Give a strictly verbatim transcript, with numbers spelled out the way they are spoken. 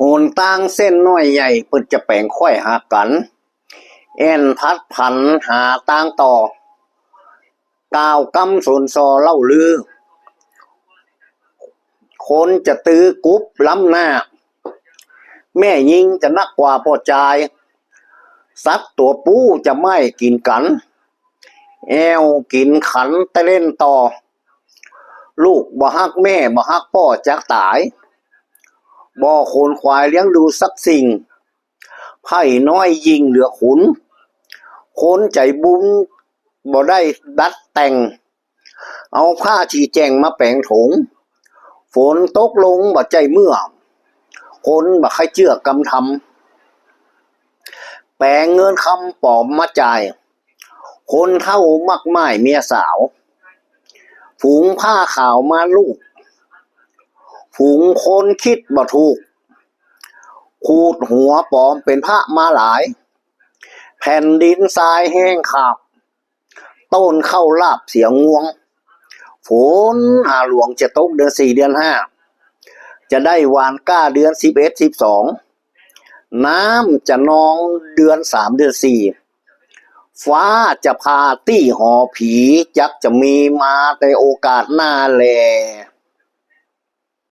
หนตางเส้นน้อยใหญ่เปิ้นจะแป๋งค่อยหากัน แอ่นผัดผันหาตางต่อ กล่าวกำสนซอเล่าลือ คนจะตื้อกุบล้ำหน้า แม่ยิงจะนักกว่าป้อจาย สัตว์ตั๋วปู้จะไม่กิ๋นกั๋น แอ่วกิ๋นขันตะเล่นต่อ ลูกบ่ฮักแม่บ่ฮักป้อจักต๋าย บ่ขนขวายเลี้ยงดูสักสิ่ง ไพร่น้อยยิ่งเหลือขุน คนใจ๋บุญบ่ได้ดัดแต่ง เอาผ้าจี่แจ้งมาแป๋งถง ฝนตกลงบ่ใจ้เมื่อ คนบ่ใค่เจื้อกำธรรม แป๋งเงินคำป๋อมมาจ่าย คนเฒ่ามักหม้ายเมียสาว ฝูงผ้าขาวมาลูก ฝูงคนคิดบ่ถูก ขูดหัวป๋อมเป๋นพระมาหลาย แผ่นดินทรายแห้งขาบ ต้นข้าวหลาบเสียงวง ฝนหาหลวงจะตกเดือนสี่เดือนห้า จะได้หว่านกล้าเดือนสิบเอ็ดสิบสอง น้ำจะนองเดือนสามเดือนสี่ ฟ้าจะผ่าตี้หอผี จักจะมีมาแต่โอกาสหน้าแล